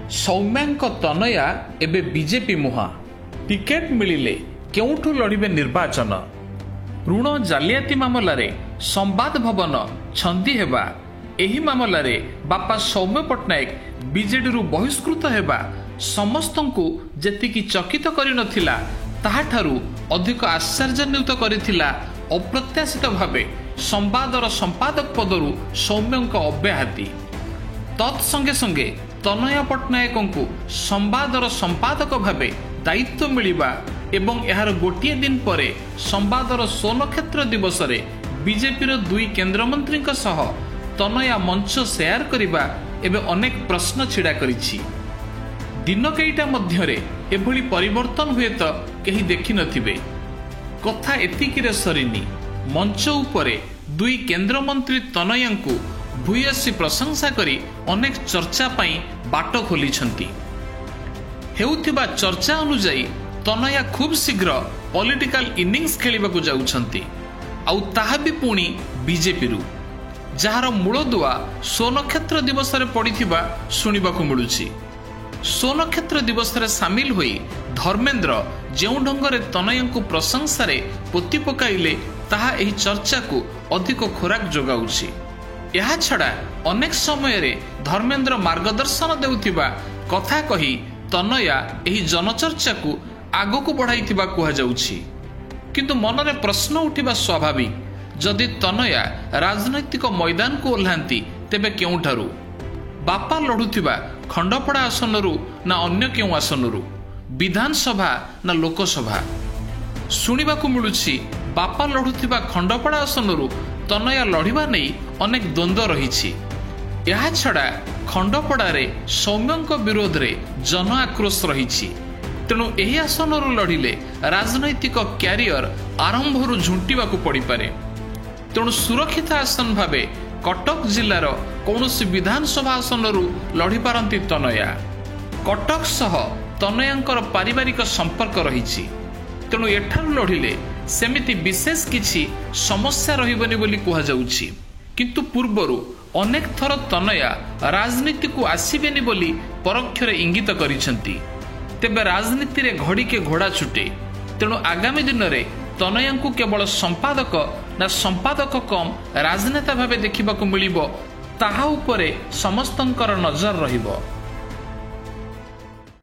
ସୌମ୍ୟାଙ୍କ ତନୟା ଏବେ ବିଜେପି ମୁହାଁ। ଟିକେଟ ମିଳିଲେ କେଉଁଠୁ ଲଢ଼ିବେ ନିର୍ବାଚନ? ଋଣ ଜାଲିଆତି ମାମଲାରେ ସମ୍ବାଦ ଭବନ ଛନ୍ଦି ହେବା, ଏହି ମାମଲାରେ ବାପା ସୌମ୍ୟ ପଟ୍ଟନାୟକ ବିଜେଡିରୁ ବହିଷ୍କୃତ ହେବା ସମସ୍ତଙ୍କୁ ଯେତିକି ଚକିତ କରିନଥିଲା, ତାହାଠାରୁ ଅଧିକ ଆଶ୍ଚର୍ଯ୍ୟାନ୍ୱିତ କରିଥିଲା ଅପ୍ରତ୍ୟାଶିତ ଭାବେ ସମ୍ବାଦର ସମ୍ପାଦକ ପଦରୁ ସୌମ୍ୟଙ୍କ ଅବ୍ୟାହତି। ତତ୍ ସଙ୍ଗେ ସଙ୍ଗେ ତନୟା ପଟ୍ଟନାୟକଙ୍କୁ ସମ୍ବାଦର ସମ୍ପାଦକ ଭାବେ ଦାୟିତ୍ୱ ମିଳିବା ଏବଂ ଏହାର ଗୋଟିଏ ଦିନ ପରେ ସମ୍ବାଦର ସ୍ୱନକ୍ଷତ୍ର ଦିବସରେ ବିଜେପିର ଦୁଇ କେନ୍ଦ୍ରମନ୍ତ୍ରୀଙ୍କ ସହ ତନୟା ମଞ୍ଚ ସେୟାର କରିବା ଏବେ ଅନେକ ପ୍ରଶ୍ନ ଛିଡ଼ା କରିଛି। ଦିନ କେଇଟା ମଧ୍ୟରେ ଏଭଳି ପରିବର୍ତ୍ତନ ହୁଏତ କେହି ଦେଖିନଥିବେ। କଥା ଏତିକିରେ ସରିନି, ମଞ୍ଚ ଉପରେ ଦୁଇ କେନ୍ଦ୍ରମନ୍ତ୍ରୀ ତନୟାଙ୍କୁ ଭୂୟସୀ ପ୍ରଶଂସା କରି ଅନେକ ଚର୍ଚ୍ଚା ପାଇଁ ବାଟ ଖୋଲିଛନ୍ତି। ହେଉଥିବା ଚର୍ଚ୍ଚା ଅନୁଯାୟୀ ତନୟା ଖୁବ୍ ଶୀଘ୍ର ପଲିଟିକାଲ ଇନିଂସ ଖେଳିବାକୁ ଯାଉଛନ୍ତି, ଆଉ ତାହା ବି ପୁଣି ବିଜେପିରୁ, ଯାହାର ମୂଳଦୁଆ ସ୍ୱନକ୍ଷତ୍ର ଦିବସରେ ପଡ଼ିଥିବା ଶୁଣିବାକୁ ମିଳୁଛି। ସ୍ୱନକ୍ଷତ୍ର ଦିବସରେ ସାମିଲ ହୋଇ ଧର୍ମେନ୍ଦ୍ର ଯେଉଁ ଢଙ୍ଗରେ ତନୟାଙ୍କୁ ପ୍ରଶଂସାରେ ପୋତି ପକାଇଲେ, ତାହା ଏହି ଚର୍ଚ୍ଚାକୁ ଅଧିକ ଖୋରାକ ଯୋଗାଉଛି। ଏହାଛଡ଼ା ଅନେକ ସମୟରେ ଧର୍ମେନ୍ଦ୍ର ମାର୍ଗଦର୍ଶନ ଦେଉଥିବା କଥା କହି ତନୟା ଏହି ଜନଚର୍ଚ୍ଚାକୁ ଆଗକୁ ବଢ଼ାଇଥିବା କୁହାଯାଉଛି। କିନ୍ତୁ ମନରେ ପ୍ରଶ୍ନ ଉଠିବା ସ୍ୱାଭାବିକ, ଯଦି ତନୟା ରାଜନୈତିକ ମଇଦାନକୁ ଓହ୍ଲାନ୍ତି ତେବେ କେଉଁଠାରୁ? ବାପା ଲଢୁଥିବା ଖଣ୍ଡପଡ଼ା ଆସନରୁ ନା ଅନ୍ୟ କେଉଁ ଆସନରୁ? ବିଧାନସଭା ନା ଲୋକସଭା? ଶୁଣିବାକୁ ମିଳୁଛି ବାପା ଲଢୁଥିବା ଖଣ୍ଡପଡ଼ା ଆସନରୁ ତନୟା ଲଢ଼ିବା ନେଇ ଅନେକ ଦ୍ୱନ୍ଦ୍ୱ ରହିଛି। ଏହାଛଡ଼ା ଖଣ୍ଡପଡ଼ାରେ ସୌମ୍ୟଙ୍କ ବିରୋଧରେ ଜନ ଆକ୍ରୋଶ ରହିଛି। ତେଣୁ ଏହି ଆସନରୁ ଲଢ଼ିଲେ ରାଜନୈତିକ କ୍ୟାରିୟର ଆରମ୍ଭରୁ ଝୁଣ୍ଟିବାକୁ ପଡ଼ିପାରେ। ତେଣୁ ସୁରକ୍ଷିତ ଆସନ ଭାବେ କଟକ ଜିଲ୍ଲାର କୌଣସି ବିଧାନସଭା ଆସନରୁ ଲଢ଼ିପାରନ୍ତି ତନୟା। କଟକ ସହ ତନୟାଙ୍କର ପାରିବାରିକ ସମ୍ପର୍କ ରହିଛି, ତେଣୁ ଏଠାରୁ ଲଢ଼ିଲେ ସେମିତି ବିଶେଷ କିଛି ସମସ୍ୟା ରହିବନି ବୋଲି କୁହାଯାଉଛି। କିନ୍ତୁ ପୂର୍ବରୁ ଅନେକ ଥର ତନୟା ରାଜନୀତିକୁ ଆସିବେନି ବୋଲି ପରୋକ୍ଷରେ ଇଙ୍ଗିତ କରିଛନ୍ତି। ତେବେ ରାଜନୀତିରେ ଘଡ଼ିକେ ଘୋଡ଼ା ଛୁଟେ, ତେଣୁ ଆଗାମୀ ଦିନରେ ତନୟାଙ୍କୁ କେବଳ ସମ୍ପାଦକ ନା ସମ୍ପାଦକ କମ୍ ରାଜନେତା ଭାବେ ଦେଖିବାକୁ ମିଳିବ, ତାହା ଉପରେ ସମସ୍ତଙ୍କର ନଜର ରହିବ।